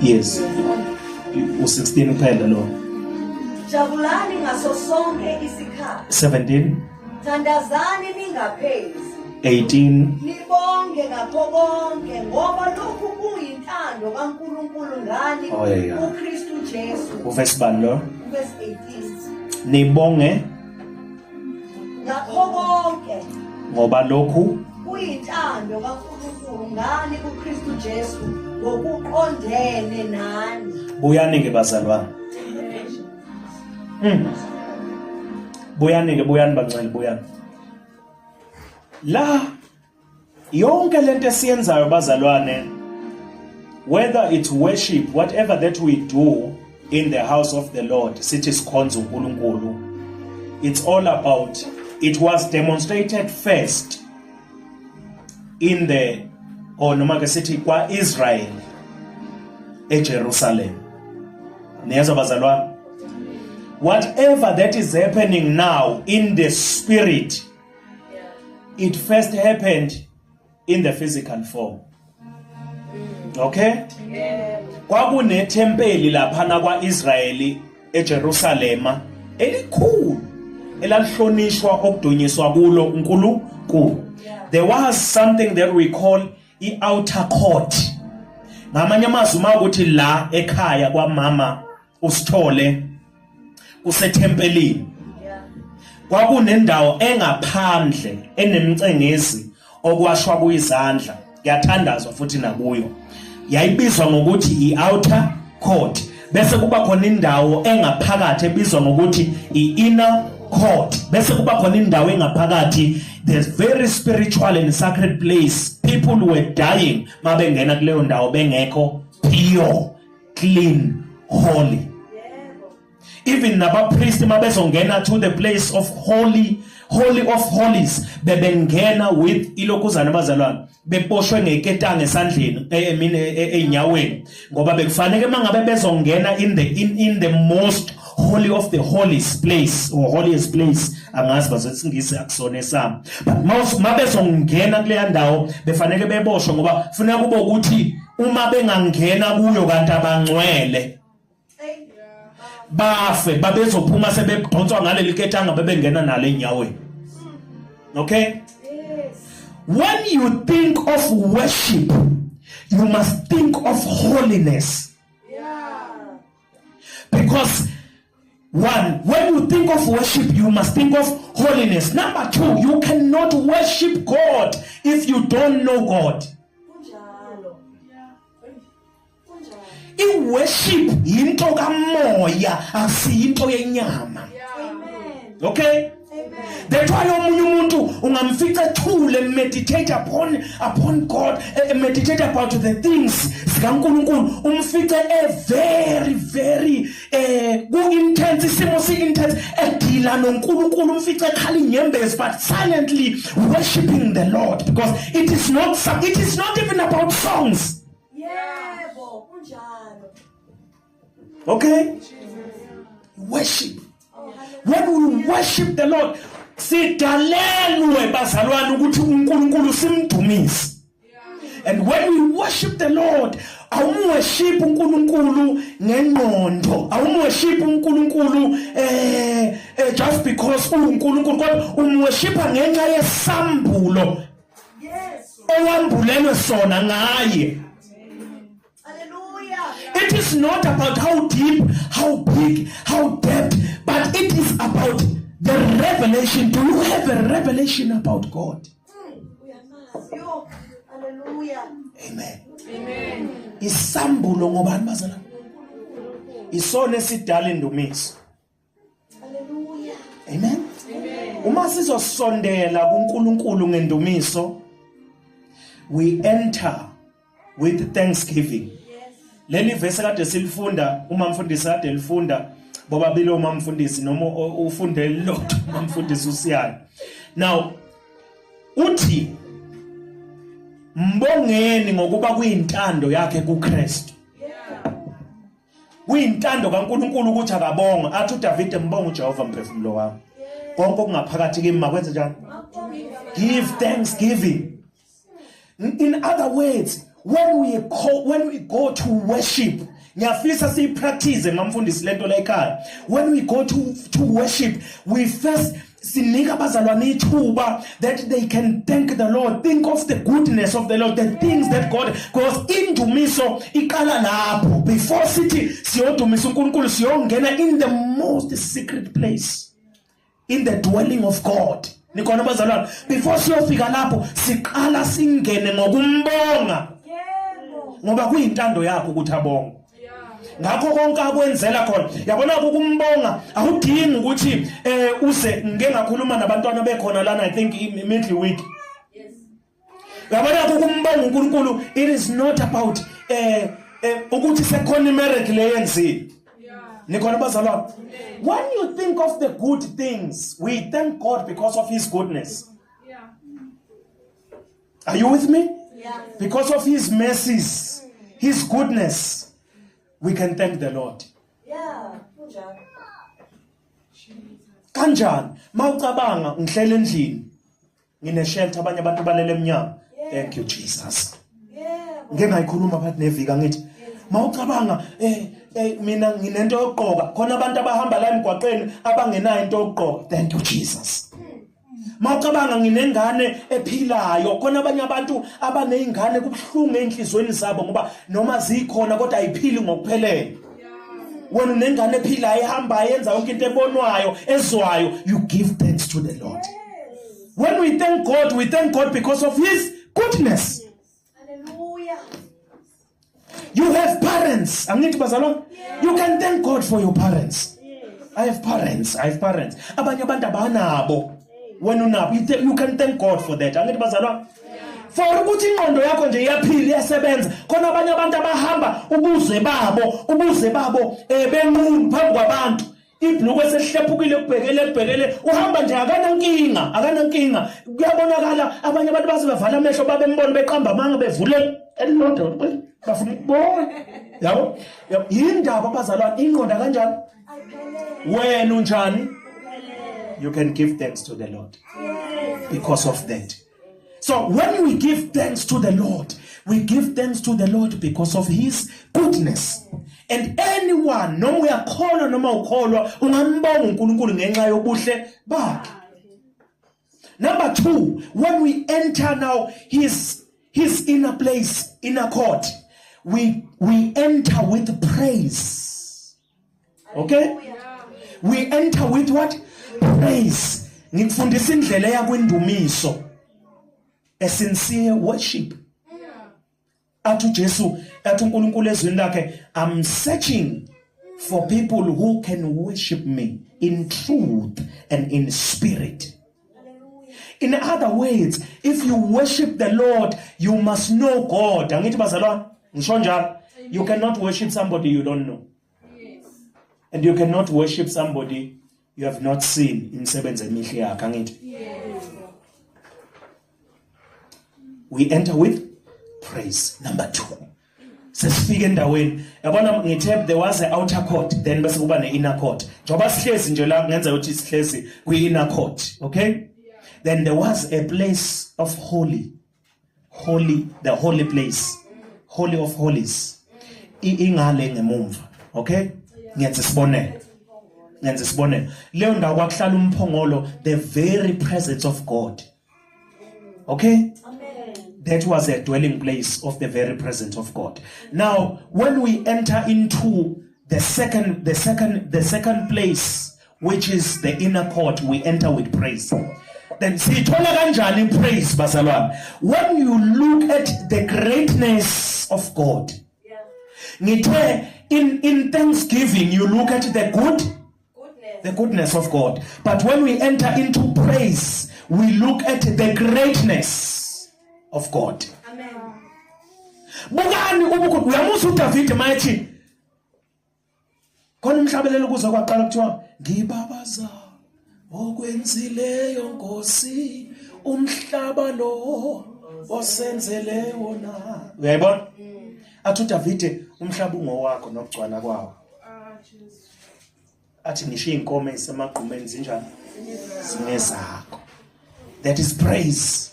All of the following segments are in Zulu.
Yes, u16 kuphela lo. Jabulani ngaso sonke isikhathi. 17. Thandazani ningaphezi. 18. Nibonge ngakho konke, ngoba lokhu kuyintando kaNkulunkulu ngani Oh, yeah. kuKristu Jesu. Uvesi bani lo? Verse 18. Nibonge ngakho konke, ngoba lokhu kuyintando kaNkulunkulu ngani kuKristu Jesu ngokuqondene nani. Buyani ke, bazalwane. Buyani ke, buyani bangcwele, buyani. La yonke lento esiyenzayo, bazalwane, whether it's worship, whatever that we do in the house of the Lord, sithi sikhonza uNkulunkulu, it's all about, it was demonstrated first in the, or noma ke sithi kwa-Israel eJerusalem. Niyezwa, bazalwane? Whatever that is happening now in the spirit, it first happened in the physical form, okay? Kwakunethempeli laphana kwaIsrayeli eJerusalema elikhulu elalihlonishwa, okudunyiswa kulo uNkulunkulu. There was something that we call i-outer court. Ngamanye amazwi, uma ukuthi la ekhaya kwamama usithole kusethempelini, kwakunendawo engaphandle enemcengezi okwashwa kuyizandla, kuyathandazwa futhi nakuyo, yayibizwa ngokuthi i-outer court. Bese kuba khona indawo engaphakathi ebizwa ngokuthi i-inner court. Bese kuba khona indawo engaphakathi, the very spiritual and sacred place. People were dying mabengena kuleyo ndawo bengekho pure, clean, holy. Even nabapriest mabezongena to the place of holy, holy of holies, bebengena with ilokhuzana, abazalwane, beboshwe ngeketanga esandleni, I mean einyaweni, ngoba bekufanele mangabe bezongena in the most holy of the holies place or holiest place, angazi bazosingisi, akusona esami, but mabezongena kuleya ndawo befanele beboshwe, ngoba kufuneka kube ukuthi uma bengangena kuyo kanti abangcwele, bafe. Babezophuma sebedonswa ngaleli ketanga bebengena nalo enyaweni, okay? When you think of worship, you must think of holiness, because one, when you think of worship, you must think of holiness. Number two, you cannot worship God if you don't know God. Kunjalo. Kunjalo. I-worship yinto kamoya, akusiyinto yenyama. Amen. Okay? Amen. That's why omunye umuntu ungamfica ethule, meditate upon God, meditate about the things zikaNkulunkulu, umfice e very very ku intense, isimo si intense, edila noNkulunkulu, umfice ekhala inyembezi, but silently worshiping the Lord, because it is not even about songs. Yebo, kunjalo. Okay, worship. When we worship the Lord, sidalelwe, bazalwane, ukuthi uNkulunkulu simdumise. And when we worship the Lord, awumworship uNkulunkulu ngengqondo, awumworship uNkulunkulu just because uNkulunkulu, kodwa umworshipa ngenxa yesambulo owambulelwe sona ngaye. Hallelujah. It is not about how deep, how big, how depth, but it is about the revelation. Do you have a revelation about God? Uyamazi. Yo. Hallelujah. Amen. Amen. Isambulo ngobani, bazalwane? Isona esidala indumiso. Hallelujah. Amen. Uma sizosondela kuNkulunkulu ngendumiso, we enter with thanksgiving. Leli verse kade silifunda, uma mfundisi kade lifunda bobabili, uma mfundisi noma ufunde lodwa uma mfundisi usiyayo. Now uthi mbongeni ngokuba kuyintando yakhe kuKristu. Kuyintando kaNkulunkulu ukuthi akabonge. Athi uDavide, "Mbonga uJehova, mphefumulo wami. Konke okungaphakathi kimi makwenze njani?" Give thanksgiving. In other words, When we go to worship, ngiyafisa siyipractice, mamfundisi, lento la ekhaya. When we go to worship, we first sinika abazalwane ithuba that they can thank the Lord, think of the goodness of the Lord, the things that God, because indumiso iqala lapho. Before sithi siyodumisa uNkulunkulu, siyongena in the most secret place, in the dwelling of God. Nikhona, bazalwane? Before siyofika lapho, siqala singene ngokumbonga. Ngoba kuyintando yakho ukuthi abonge ngakho konke akwenzela khona. Yabona, ukumbonga awudingi ukuthi uze ngike ngakhuluma nabantwana bekhona lana, I think middle week. Yabona, ukumbonga uNkulunkulu, it is not about ukuthi sekhona imiracle leyenzile. Nikhona, bazalwane? When you think of the good things, we thank God because of his goodness. Are you with me? Yeah. Because of his mercies, his goodness, we can thank the Lord. Yeah, kunjalo. Kanjani? Mawucabanga, ngihlele endlini, ngine shelter, abanye abantu balele emnyango. Thank you, Jesus. Ngeke ngayikhuluma phakathi nevika. Ngithi mawucabanga, mina nginento yokugqoka, khona abantu abahamba la emgwaqeni abangenayo into yokugqoka. Thank you, Jesus. Mawucabanga, nginengane ephilayo, khona abanye abantu abanezingane kubuhlungu einhlizweni zabo ngoba noma zikhona kodwa ayiphili ngokuphelele. Wena unengane ephilayo, ehambayo, yenza yonke into ebonwayo, ezwayo. You give thanks to the Lord. When we thank God, we thank God because of his goodness. Hallelujah. You have parents, angithi bazalwane? You can thank God for your parents. I have parents, I have parents. Abanye abantu abanabo, wena unabo. You can thank God for that, angithi bazalwane? For ukuthi ingqondo yakho nje iyaphila, iyasebenza, khona abanye abantu abahamba ubuze babo benqunu phambi kwabantu, ibhulukwe sehlephukile, kubhekele kubhekele, uhamba nje, akanankinga, akanankinga, kuyabonakala. Abanye abantu baze bavala amehlo babembona beqamba amanga, bevule elilodwa, bafuna ukubona, yabo. Yindaba, abazalwane, ingqondo kanjani? Ayiphelele. Wena unjani? Uphelele. You can give thanks to the Lord because of that. So when we give thanks to the Lord, we give thanks to the Lord because of his goodness. And anyone, noma uyakholwa noma ukholwa, ungambonga uNkulunkulu ngenxa yobuhle bakhe. Number 2, when we enter now his inner place, inner court, we enter with praise. Okay? We enter with what? Praise. Ngikufundisa indlela eya kwindumiso. A sincere worship. Athi uJesu, athi uNkulunkulu ezwini lakhe, "I'm searching for people who can worship me in truth and in spirit." Hallelujah. In other words, if you worship the Lord, you must know God. Angithi bazalwane, ngisho njalo. You cannot worship somebody you don't know. And you cannot worship somebody you have not seen imisebenzi emihle yakhe, angithi? We enter with praise. Number 2. Sesifika endaweni. Yabona, ngithe there was a outer court, then bese kuba ne-inner court. Njengoba sihlezi nje la, kungenza ukuthi sihlezi kwi-inner court, okay? Then there was a place of holy. Holy, the holy place. Holy of holies. Ingale ngemumva, okay? Ngenza isibonelo. Ngenza isibonelo. Leyo ndawo kwakuhlala umphongolo, the very presence of God. Okay? Amen. That was a dwelling place of the very presence of God. Now, when we enter into the second place, which is the inner court, we enter with praise. Then siyithola kanjani praise, bazalwane? When you look at the greatness of God. Ngithe in thanksgiving you look at the good Goodness. the goodness of God. But when we enter into praise, we look at the greatness of God. Amen. Bukani ubukhulu, uyamuzwa uDavid mayethi khona umhlabelelo kuze kwaqala kuthiwa, "Ngibabaza okwenzileyo Nkosi, umhlaba lo osenzele wona." Uyayibona? Athi uDavid, "Umhlaba ungowakho nokugcwala kwawo." Athi ngisho inkomo ezisemagqumeni zinjani? Zingezakho. That is praise.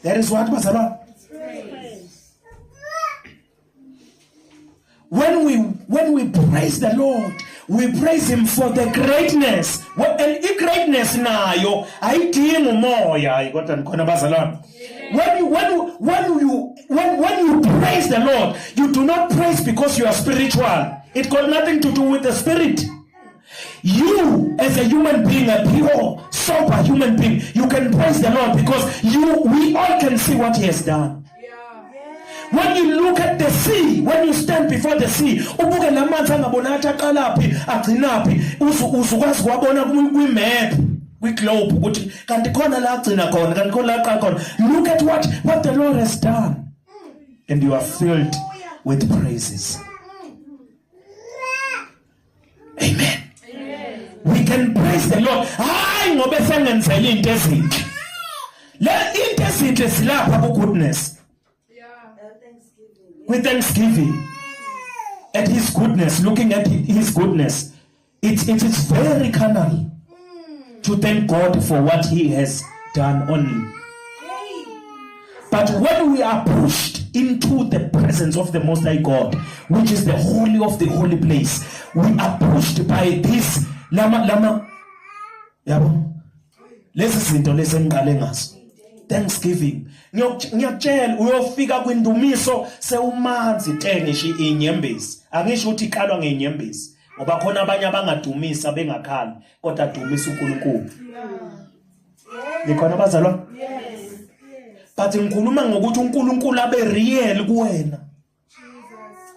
That is what, bazalwane? When we praise the Lord, we praise him for the greatness. Well, and i-greatness nayo ayidingi umoya. Hayi, kodwa nikhona bazalwane? When you when you when when you praise the Lord, you do not praise because you are spiritual. It got nothing to do with the spirit. You, as a human being, a pure, sober human being, you can praise the Lord because you we all can see what he has done. When you look at the sea, when you stand before the sea, ubuke lamanzi angabonakali aqalaphi agcinaphi, uzukwazi kwabona kwi-map, kwi-globe, ukuthi kanti khona la agcina khona, kanti khona la aqala khona. Look at what the Lord has done and you are filled with praises. Amen. We can praise the Lord, hayi ngoba esengenzela into ezinhle. Le into ezinhle silapha ku goodness, with thanksgiving at his goodness, looking at his goodness. It is very carnal to thank God for what he has done only. But when we are pushed into the presence of the Most High God, which is the holy of the holy place, we are pushed by this lama yabo lezi zinto lezi engiqale ngazo, thanksgiving. Ngiyakutshela, uyofika kwindumiso sewumanzi te, ngisho inyembezi. Angisho ukuthi iqalwa ngenyembezi, ngoba khona abanye abangadumisa bengakhali, kodwa dumisa uNkulunkulu. Nikhona bazalwane? But ngikhuluma ngokuthi uNkulunkulu abe real kuwena.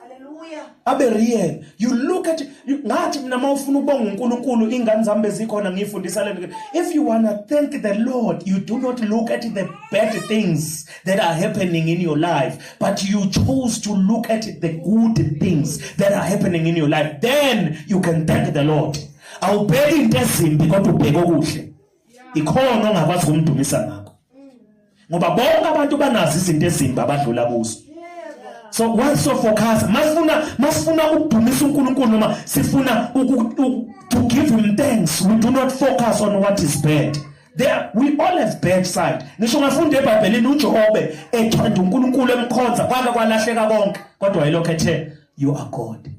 Hallelujah. Abe real. You look at ngathi mina, mawufuna ukubonga uNkulunkulu, ingane zami bezikhona, ngifundisa lento: if you want to thank the Lord, you do not look at the bad things that are happening in your life, but you chose to look at the good things that are happening in your life. Then you can thank the Lord. Awubheki into ezimbi, kodwa ubheke okuhle. Ikhona ongakwazi ukumdumisa ngakho, ngoba bonke abantu banazo izinto ezimbi abadlula kuzo. So why so focus? Masifuna ukudumisa uNkulunkulu noma sifuna to give him thanks, we do not focus on what is bad there. We all have bad side. Ngisho ngafunda eBhayibhelini, uJobe ethanda uNkulunkulu, emkhonza, kwake kwalahleka konke, kodwa yilokho ethe, "You are God,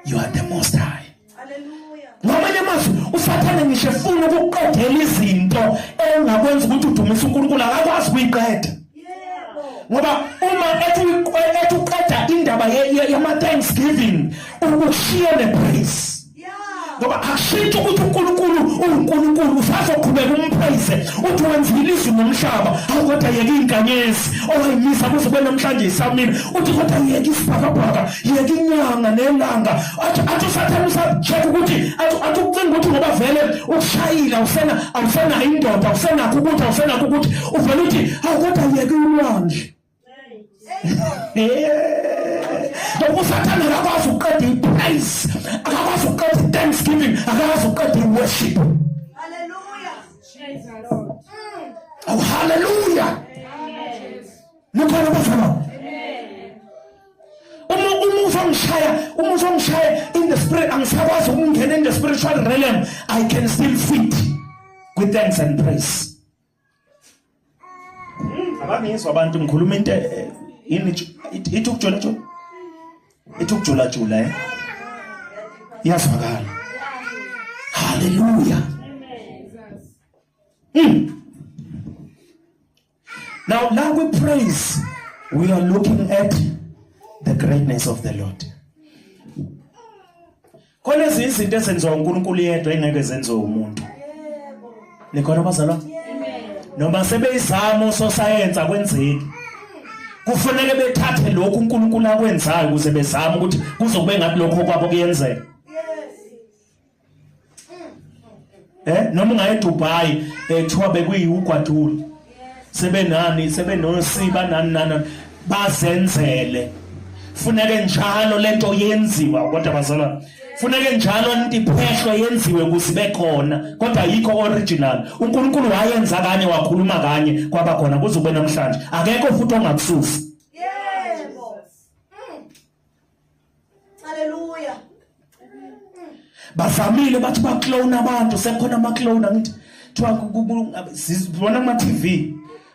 you are the Most High." Hallelujah. Ngamanye amazwi, uSathane ngisho efuna ukuqedela izinto engakwenza ukuthi udumise uNkulunkulu, akakwazi ukuyiqeda. Ngoba uma ethi uqeda indaba yama thanksgiving, ukushiya nepraise. Ngoba akushintshe ukuthi uNkulunkulu uNkulunkulu, usazoqhubeka umpraise, uthi wenzile izulu nomhlaba. Awu, kodwa yeka inkanyezi owayimisa kuze kube namhlanje isamile. Uthi kodwa yeka isibhakabhaka, yeka inyanga nelanga. Athi uSathane usacheck ukuthi athi ucinga ukuthi ngoba vele ukushayile, awusena indoda, awusenakho ukuthi, awusenakho ukuthi uvele uthi, awu, kodwa yeka ulwandle. Ngoba uSathane akakwazi ukuqeda i-praise, akakwazi ukuqeda i-thanksgiving, akakwazi ukuqeda i-worship. Hallelujah. Oh, hallelujah! Nikhona bazalwane? Uma uzongishaya in the spirit, angisakwazi ukungena in the spiritual realm, I can still fit with thanks and praise. Abangizwa abantu, ngikhuluma into yini ithi ukujula jula, ithi ukujula jula, iyazwakala. Hallelujah. Now la we praise, we are looking at the greatness of the Lord. Khona ezinye izinto ezenziwa uNkulunkulu yedwa, engeke zenziwe umuntu. Nikhona bazalwane? Noma sebeyizama ososayensi, akwenzeki. Kufanele bethathe lokhu uNkulunkulu akwenzayo ukuze bezame ukuthi kuzobe ngathi lokho kwabo kuyenzeka. Noma ungaye eDubai, ethiwa bekuyugwadule, sebenani, sebenosiba, nani nani, bazenzele. Funeke njalo lento yenziwa, kodwa bazalwane, funeke njalo into iphehlwe, yenziwe ukuze ibe khona, kodwa ayikho original. UNkulunkulu wayenza kanye, wakhuluma kanye, kwaba khona kuze kube namhlanje. Akekho futhi ongakususa. Yebo. Hallelujah. Bazamile, bathi baclone abantu, sekhona ama clone, angithi? Kuthiwa sibona kuma TV.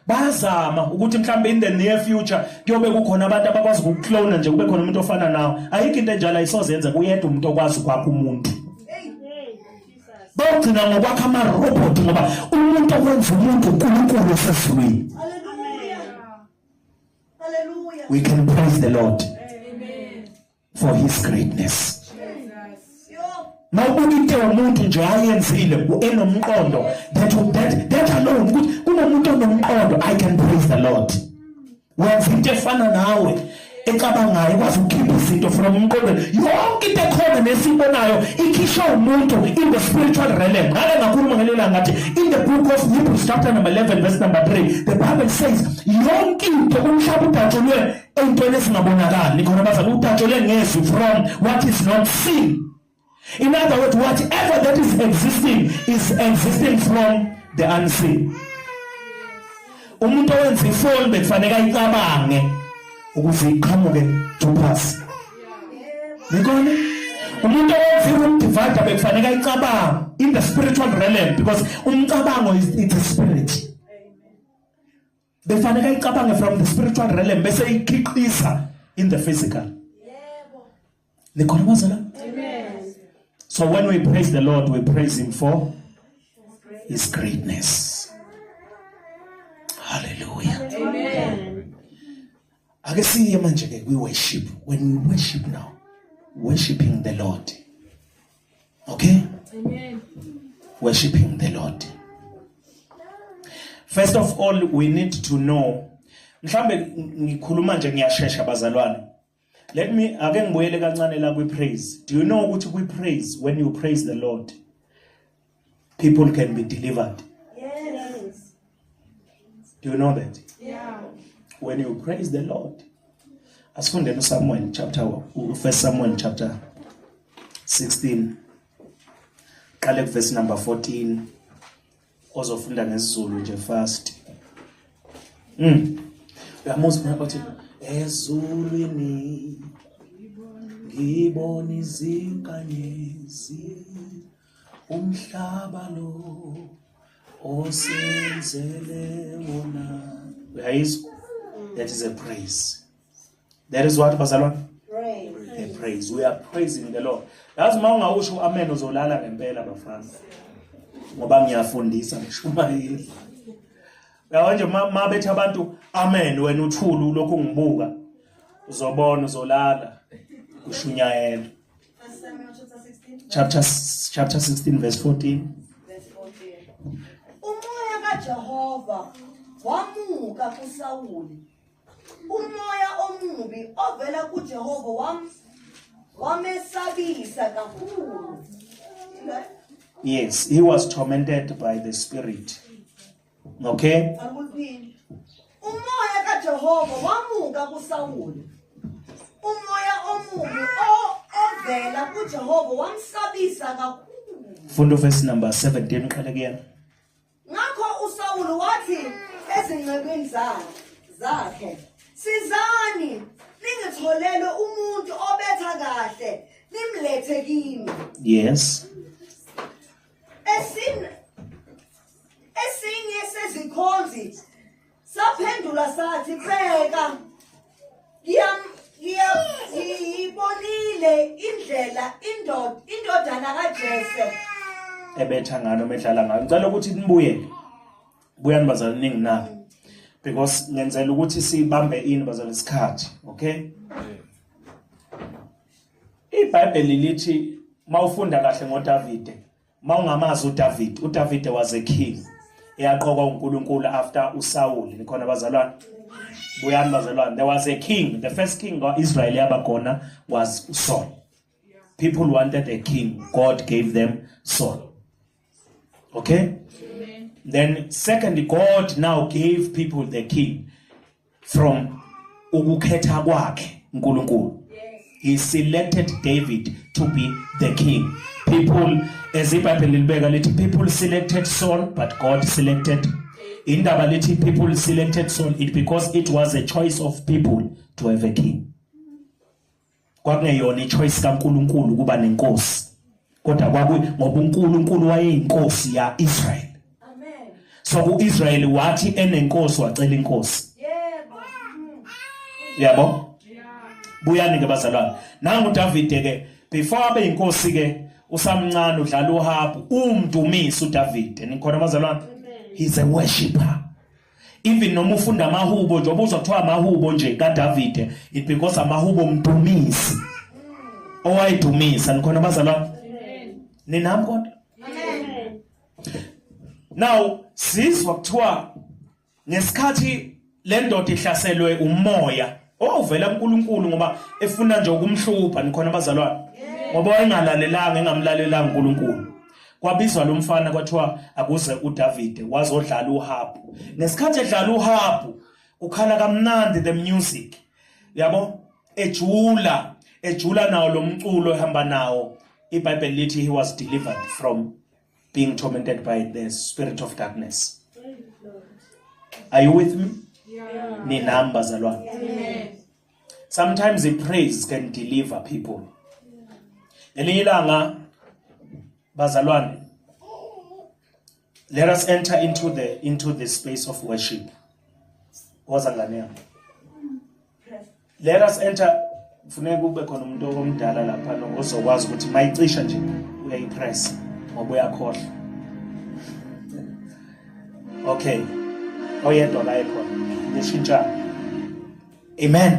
Bayazama ukuthi mhlambe in the near future kuyobe kukhona abantu abakwazi ukuklona nje kube khona umuntu ofana nawe. Ayikho into enjalo ayisoze yenze kuyedwa umuntu okwazi ukwakha umuntu. Bawugcina ngokwakha ama-robot ngoba umuntu okwenza umuntu uNkulunkulu osezulwini. Hallelujah. Hallelujah. We can praise the Lord Amen. for his greatness. Yo. Mawubuka into yomuntu nje ayenzile enomqondo that alone ukuthi kunomuntu onomqondo, I can praise the Lord. Wenza into efana nawe ecabangayo ikwazi ukukhipha izinto from umqondweni. Yonke into ekhona nesibonayo ikhishwa umuntu in the spiritual realm. Ngake ngakhuluma ngelela ngathi in the book of Hebrews chapter number 11 verse number 3, the Bible says yonke into umhlaba udatshulwe entweni ezingabonakali. Nikhona bazali? Udatshulwe ngezwi, from what is not seen. In other words, whatever that is existing is existing from the unseen. Umuntu owenza ifoni bekufanele ayicabange ukuze iqhamuke to pass. Nikona umuntu owenza i-room divider bekufanele ayicabange in the spiritual realm, because umcabango is, it's a spirit. Befanele ayicabange from the spiritual realm bese ikhiqiza in the physical. Yebo. Nikhona bazalwane? Amen. So when we praise the Lord, we praise him for his greatness. Hallelujah. Amen. Ake siye manje ke kwi worship. When we worship now, worshiping the Lord. Okay? Amen. Worshiping the Lord. First of all, we need to know, mhlambe ngikhuluma nje ngiyashesha bazalwane. Let me ake ngibuyele kancane la kwi praise. Do you know ukuthi kwi praise, when you praise the Lord, people can be delivered? Yes. Do you know that? Yeah. When you praise the Lord. Asifundeni uSamuel chapter, 1 Samuel chapter 16. Qale kuverse number 14. Ozofunda ngesiZulu nje fast. Uyamuzwa uthi ezulwini ngibona izinkanyezi, umhlaba lo osenzele wona. Uyayizwa? That is a praise. That is what, bazalwane? Praise. A praise. We are praising the Lord. Yazi uma ungawusho amen uzolala ngempela bafana. Ngoba ngiyafundisa ngishumayela. Uyabona nje ma bethi abantu amen wena uthulu lokhu ungibuka. Uzobona uzolala kushunyayela. First Samuel chapter 16 Chapter 16 verse 14. Verse 14. Umoya kaJehova wamuka kuSawuli. Umoya omubi ovela kuJehova wamesabisa kakhulu. Yes, he was tormented by the spirit. Okay? Akuliphinde. Umoya kaJehova wamuka kuSawuli. Umoya omubi ovela kuJehova wamsabisa kakhulu. Funda verse number 17 qale kuyena. Ngakho uSawuli wathi ezincekwini zakhe, "Sizani ningitholele umuntu obetha kahle, nimlethe kimi." Yes. Esinye sezikhonzi saphendula sathi, "Bheka, ngiyibonile indlela indodana kaJese ebetha ngalo medlala ngayo." Ngicela ukuthi nibuyele. Buyani bazalwane ninginaki. Because ngenzela ukuthi sibambe ini bazalwane isikhathi, okay? IBhayibheli lithi mawufunda kahle ngoDavide, mawungamazi uDavid, uDavid was a king eyaqokwa uNkulunkulu after uSaul. Nikhona bazalwane? Buyani bazalwane. There was a king, the first king of Israel yaba khona was Saul. People wanted a king, God gave them Saul. Okay? Amen. Then secondly, God now gave people the king from ukukhetha kwakhe uNkulunkulu. He selected David to be the king. People, as iBhayibheli libeka lithi, people selected Saul, but God selected. Indaba lithi people selected Saul it because it was a choice of people to have a king. Kwakungeyona ichoice kaNkulunkulu kuba nenkosi. Kodwa kwaku ngoba uNkulunkulu wayeyinkosi yaIsrael. Amen. So kuIsrael wathi enenkosi wacela inkosi. Yebo. Yabo? Buyani ke bazalwane. Nangu uDavide ke before abe inkosi ke usamncane udlala uhapu umdumisa uDavide. Nikhona bazalwane? He's a worshipper. Even noma ufunda amahubo nje obuzwa kuthiwa amahubo nje kaDavide it because amahubo umdumisi. Owayedumisa nikhona bazalwane? Ninami kodwa? Amen. Now sizwa kuthiwa ngesikhathi le ndoda ihlaselwe umoya owuvela kuNkulunkulu ngoba efuna nje ukumhlupha nikhona abazalwane ngoba wayengalalelanga engamlalelanga uNkulunkulu kwabizwa lo mfana kwathiwa akuze uDavide wazodlala uhabhu ngesikhathi edlala uhabhu kukhala kamnandi the music yabo ejula ejula nawo lo mculo ehamba nawo iBhayibheli lithi he was delivered from being tormented by the spirit of darkness. Are you with me? Yeah. Ninami bazalwane. Sometimes a praise can deliver people. Ngelinye ilanga bazalwane let us enter into the into the space of worship. Woza ngane yami. Let us enter kufuneka kube khona umuntu omdala lapha ozokwazi ukuthi mayicisha nje uyayipress ngoba uyakhohlwa. Okay. Oyedwa la ekhona. Nishintshana. Amen.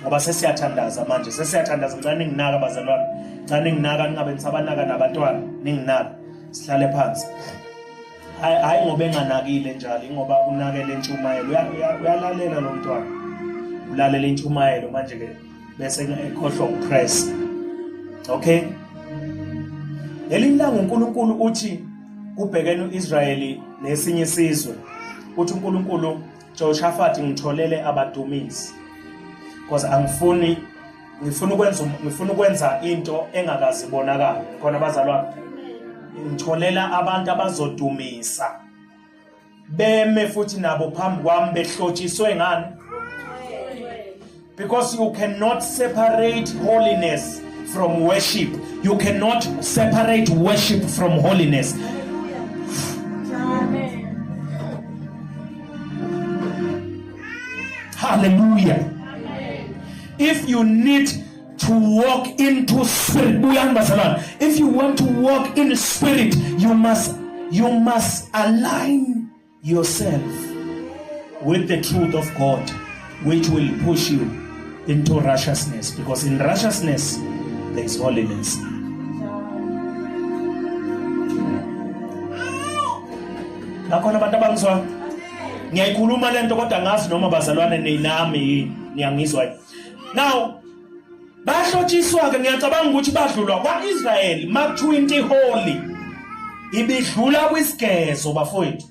Ngoba sesiyathandaza manje, sesiyathandaza ngicela ninginaka bazalwane. Ngicela ninginaka ningabe nisabanaka nabantwana, ninginaka. Sihlale phansi. Hayi hayi ngoba enganakile njalo ingoba unakele intshumayelo uyalalela lo mntwana. Ulalela intshumayelo manje ke bese ekhohlwa upress. Okay? Ngelinye ilanga uNkulunkulu uthi kubhekene uIsrayeli nesinye isizwe. Uthi uNkulunkulu Jehoshaphat ngitholele abadumisi because angifuni ngifuna ukwenza ngifuna ukwenza into engakazi bonakala khona bazalwane ngitholela abantu abazodumisa beme futhi nabo phambi kwami behlotshiswe ngani because you cannot separate holiness from worship you cannot separate worship from holiness hallelujah if you need to walk into spirit buyani bazalwane if you want to walk in spirit you must you must align yourself with the truth of God which will push you into righteousness because in righteousness there is holiness Bakhona abantu abangizwa ngiyayikhuluma lento kodwa ngazi noma bazalwane ninami yini niyangizwa yini now bahlotshiswa ke ngiyacabanga ukuthi badlulwa kwaIsrael makuthiwa into iholy ibidlula kwisigezo bafowethu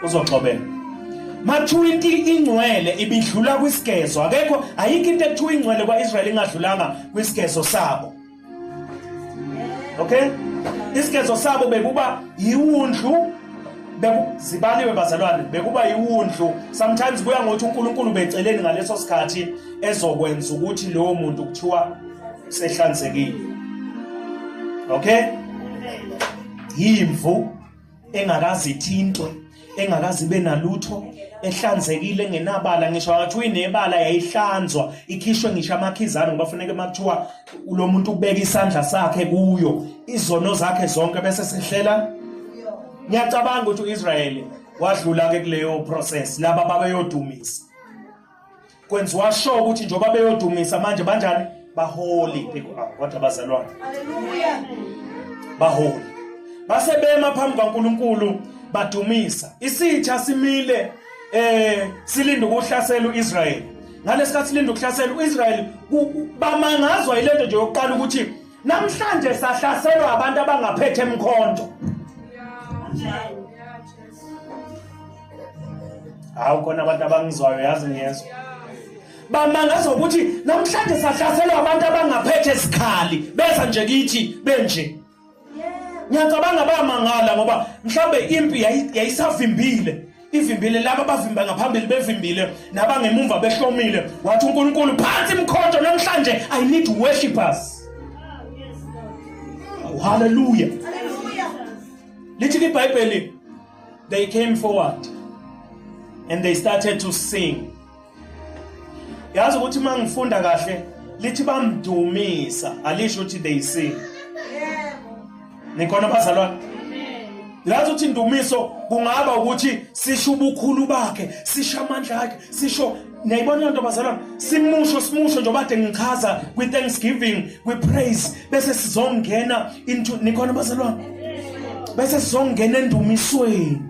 uzoxobela makuthiwa into ingcwele ibidlula kwisigezo akekho ayikho into ekuthiwa ingcwele kwaIsrael ingadlulanga kwisigezo sabo okay isigezo sabo bekuba yiwundlu zibaliwe bazalwane bekuba yiwundlu sometimes kuya ngokuthi uNkulunkulu beceleni ngaleso sikhathi ezokwenza ukuthi lowo muntu kuthiwa sehlanzekile okay yimvu engakaze ithintwe engakaze ibe nalutho ehlanzekile engenabala ngisho ngathiwa inebala yayihlanzwa ikhishwe ngisho amakhizane ngoba funeke makuthiwa lo muntu ubeka isandla sakhe kuyo izono zakhe zonke bese sehlela ngiyacabanga ukuthi uIsrayeli wadlula ke kuleyo process laba babeyodumisa kwenziwa sure ukuthi njengoba beyodumisa manje banjani baholi ah, kodwa bazalwane haleluya baholi base bema phambi kaNkuluNkulu badumisa isitha simile eh silinda ukuhlasela uIsrael ngalesikhathi silinda ukuhlasela uIsrael bamangazwa ilento nje yokuqala ukuthi namhlanje sahlaselwa abantu abangaphethe emkhonto Hawu khona abantu abangizwayo yazi ngiyezwa. Bamangaza ukuthi namhlanje sahlaselwa abantu abangaphethe sikhali beza nje kithi benje. Ngiyacabanga bamangala ngoba mhlambe impi yayisavimbile. Ivimbile laba abavimba ngaphambili bevimbile nabangemumva behlomile. Wathi uNkulunkulu phansi imkhonto namhlanje I need worshipers. Oh, hallelujah. Hallelujah. Lithi iBhayibheli they came forward and they started to sing. Yazi ukuthi mangifunda kahle lithi bamdumisa alisho ukuthi they sing. Yebo. Nikhona bazalwane? Yazi ukuthi indumiso kungaba ukuthi sisho ubukhulu bakhe, sisho amandla akhe, sisho niyayibona lento bazalwane, simusho simusho njengoba kade ngichaza kwi Thanksgiving, kwi praise bese sizongena into nikhona bazalwane? Bese sizongena endumisweni.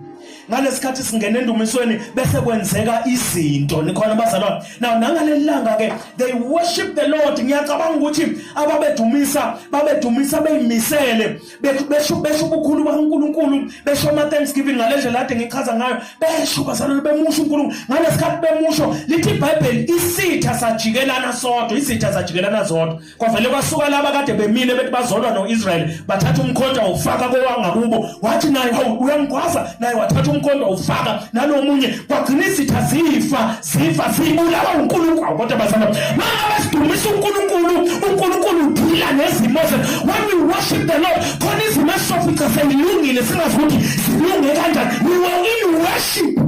Ngalesikhathi singena endumisweni bese kwenzeka izinto nikhona bazalwane. Now nangaleli langa ke they worship the Lord. Ngiyacabanga ukuthi ababedumisa babedumisa beyimisele besho besho ubukhulu bukaNkuluNkulu besho ama Thanksgiving ngalendlela kade ngichaza ngayo besho bazalwane bemusho uNkulunkulu ngalesikhathi bemusho lithi iBhayibheli isitha sajikelana sodwa isitha sajikelana zodwa kwavele kwasuka laba kade bemile bethi bazolwa noIsrael bathatha umkhonto wawufaka kowangakubo wathi naye hawu uyangigwaza naye wathatha umkhonto wawufaka nalomunye kwagcina izitha zifa zifa zibulawa uNkulunkulu kodwa bazalwane mangabe sidumisa uNkulunkulu uNkulunkulu udila nezimo zethu when we worship the Lord khona izimo esizofica selilungile singazi ukuthi zilunge kanjani we were in worship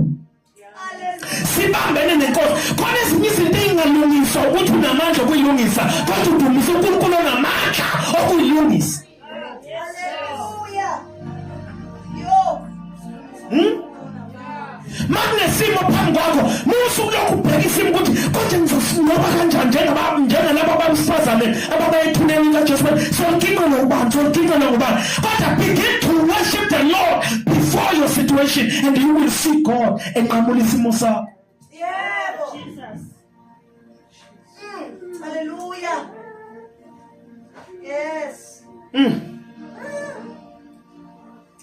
sibambene nenkosi khona ezinye izinto ey'ngalungiswa ukuthi unamandla okuyilungisa kodwa udumise uNkulunkulu onamandla okuyilungisa Hallelujah. Yo. Makunesimo phambi kwakho musa ukulokhu ubheka isimo ukuthi kodwa ngizosinqoba kanjani njengaba njengalabo ababesifazane ababayethuneni kaJesu sonkinga ngubani sonkinga ngubani kodwa begin to worship the Lord before your situation and you will see God enqamula isimo sakho. Yebo. Jesus. Hallelujah. Yes.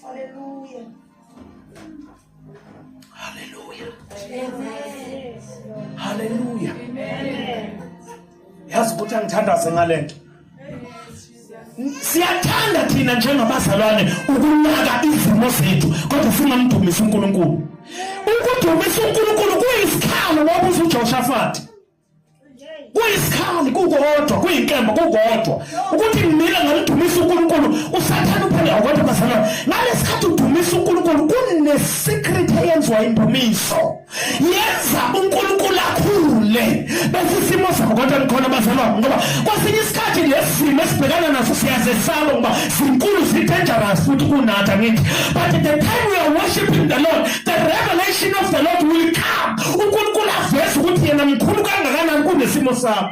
Hallelujah. Hallelujah. Hallelujah. Yazi ukuthi angithandaze ngalento. Siyathanda thina njengabazalwane ukunaka izimo zethu kodwa singamdumisi uNkulunkulu. Ukudumisa uNkulunkulu kuyisikhalo wabuza uJoshafati. Kuyisikhali kukodwa kuyinkemba kukodwa ukuthi ngimile ngamdumisa uNkulunkulu uSathane uphela kodwa bazalwane ngalesikhathi udumisa uNkulunkulu kune secret eyenziwa indumiso yenza uNkulunkulu akhule bese isimo sakho kodwa nikhona bazalwane ngoba kwesinye isikhathi lesimo esibhekana naso siyazesaba ngoba sinkulu si dangerous futhi kunathi angithi but the time we are worshiping the Lord the revelation of the Lord will come uNkulunkulu aveze ukuthi yena mkhulu kangakanani kunesimo sakho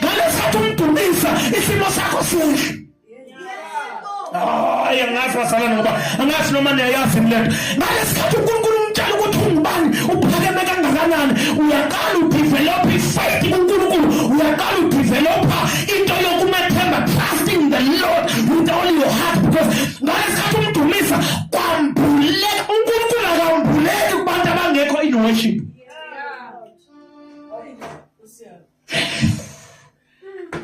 ngalesikhathi umdumisa isimo sakho sihle Hayi angazi bazalwane ngoba angazi noma niyayazi lento. Ngalesikhathi uNkulunkulu umtshela ukuthi ungubani, uphakeme kangakanani, uyaqala udevelop ifaith kuNkulunkulu, uyaqala udevelopa into yokumethemba trusting the Lord with all your heart because ngalesikhathi umdumisa kwambuleka uNkulunkulu akambuleki kubantu abangekho in worship.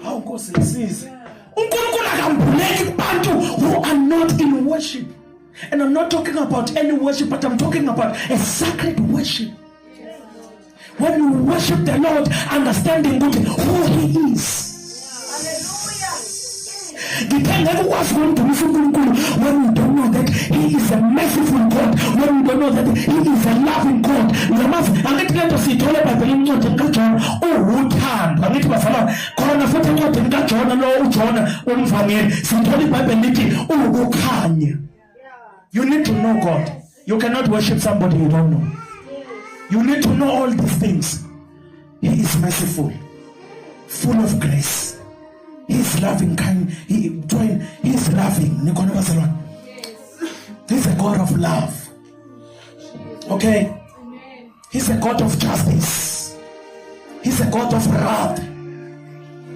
Hawu Nkosi ngisize. uNkulunkulu akambuleki kubantu who are not in worship. And I'm not talking about any worship, but I'm talking about a sacred worship. When you worship the Lord, understanding ukuthi who he is. Hallelujah. Ngithe ngeke ukwazi ukumdumisa uNkulunkulu when you don't know that he is a merciful God, when you don't know that he is a loving God. Uyamazi angithi lento siyithola eBhayibhelini encwadini kaJohn uwuthando. Angithi bazalwane khona futhi encwadini kaJohn lo uJohn umvangeli sithola iBhayibheli lithi uwukukhanya. You need to know God. You cannot worship somebody you don't know. You need to know all these things. He is merciful, full of grace. He is loving kind. He join. He is loving. Nikhona bazalwane. He's a God of love. Okay. He's a God of justice. He's a God of wrath.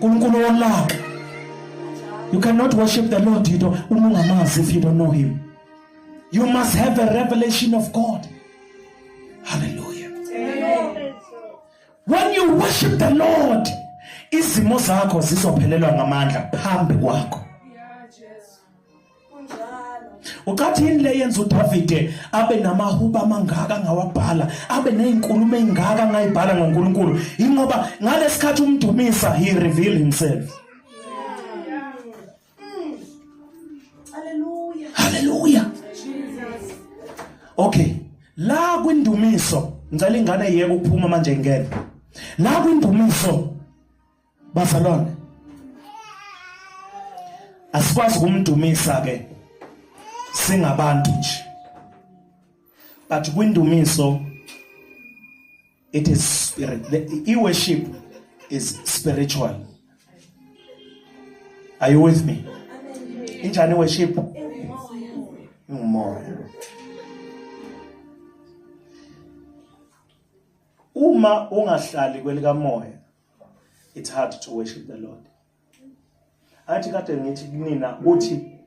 uNkulunkulu wolaka. You cannot worship the Lord you don't uma ungamazi if you don't know him. You must have a revelation of God. Hallelujah. When you worship the Lord, izimo zakho zizophelelwa ngamandla phambi kwakho. Kunjalo. Ucathi yini le yenza uDavide abe namahubo amangaka angawabhala, abe nezinkulumo ezingaka angayibhala ngoNkulunkulu? Ingoba ngalesikhathi umdumisa he revealed himself. Hallelujah. Hallelujah. Okay, la kwindumiso ngicela ingane iyeke ukuphuma manje ingene. La kwindumiso bazalwane asikwazi ukumdumisa ke singabantu nje. But kwindumiso it is spirit. The worship is spiritual. Are you with me? Injani worship? Ingumoya. Uma ungahlali kwelikamoya, it's hard to worship the Lord. Athi kade ngithi kunina uthi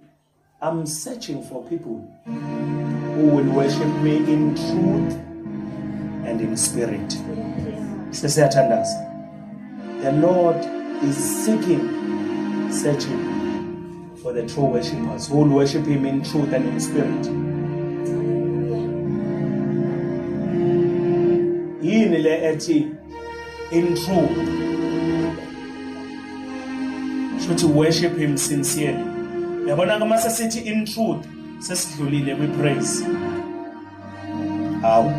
I'm searching for people who will worship me in truth and in spirit. Sesiyathandaza. The Lord is seeking, searching for the true worshippers who will worship him in truth and in spirit. Yini le ethi in truth shuthi worship him sincerely yabona ke mase sithi in truth sesidlulile kwi praise hawu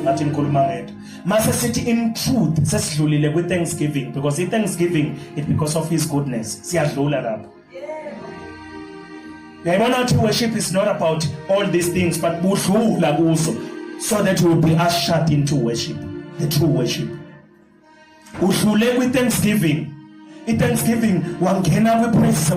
ngathi ngikhuluma ngedwa mase sithi in truth sesidlulile kwi thanksgiving because i thanksgiving it because of his goodness siyadlula lapho Uyayibona ukuthi worship is not about all these things but budlula kuzo so that you will be ushered into worship, the true worship. Udlule kwi thanksgiving. I thanksgiving wangena kwi praise.